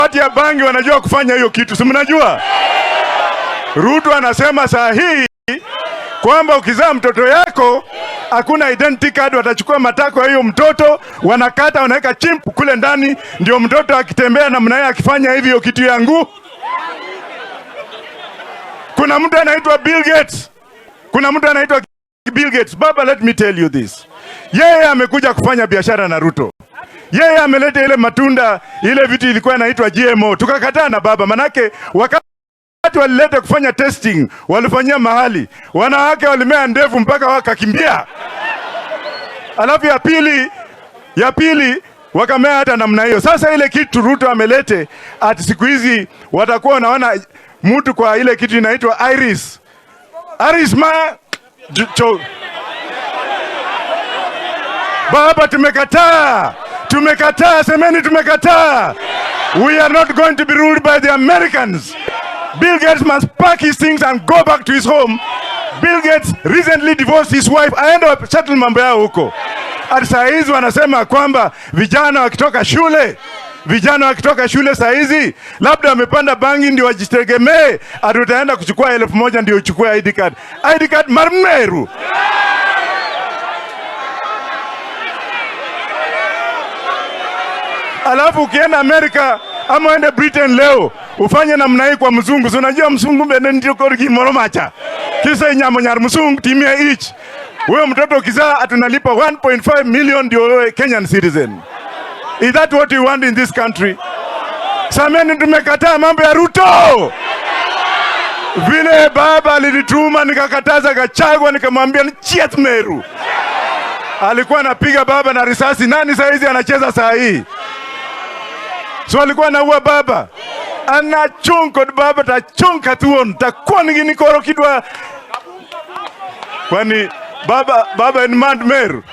Watu ya bangi wanajua kufanya hiyo kitu, si mnajua? Ruto anasema saa hii kwamba ukizaa mtoto yako hakuna identity card, watachukua matako ya hiyo mtoto, wanakata, wanaweka chip kule ndani, ndio mtoto akitembea namna hiyo, akifanya hivi, hiyo kitu yangu. Kuna mtu anaitwa Bill Gates, kuna mtu anaitwa Bill Gates. Baba, let me tell you this, yeye amekuja kufanya biashara na Ruto. Yeye ameleta ile matunda, ile vitu ilikuwa inaitwa GMO, tukakataa na baba, manake wakati walileta kufanya testing, walifanyia mahali, wanawake walimea ndevu mpaka wakakimbia. Alafu ya pili wakamea hata namna hiyo. Sasa ile kitu Ruto amelete, ati siku hizi watakuwa wanaona mtu kwa ile kitu inaitwa iris, iris ma cho. Baba, tumekataa, tumekataa, semeni tumekataa. We are not going to be ruled by the Americans. Bill Gates must pack his things and go back to his home. Bill Gates recently divorced his wife, aende settle mambo yao huko. Ati saa hizi wanasema kwamba vijana wakitoka shule saa hizi labda wamepanda bangi ndio wajitegemee, ati utaenda kuchukua 1,000 ndio uchukue ID card. ID card marmeru. Alafu ukienda Amerika ama uende Britain leo ufanye namna hii kwa mzungu, si unajua mzungu mbene ndio kor gimoro macha kisa inyamo nyar mzungu timia ich wewe mtoto ukizaa atunalipa 1.5 million ndio wewe Kenyan citizen. Is that what you want in this country? Sameni, tumekataa mambo ya Ruto. Vile baba alinituma nikakataza Gachagua, nikamwambia ni chiet Meru. Alikuwa anapiga baba na risasi. Nani saa hizi anacheza saa hii? So alikuwa anaua baba, anachung kod baba tachung kathuon takuon gi ni koro kidwa kwani baba, baba en mand Meru.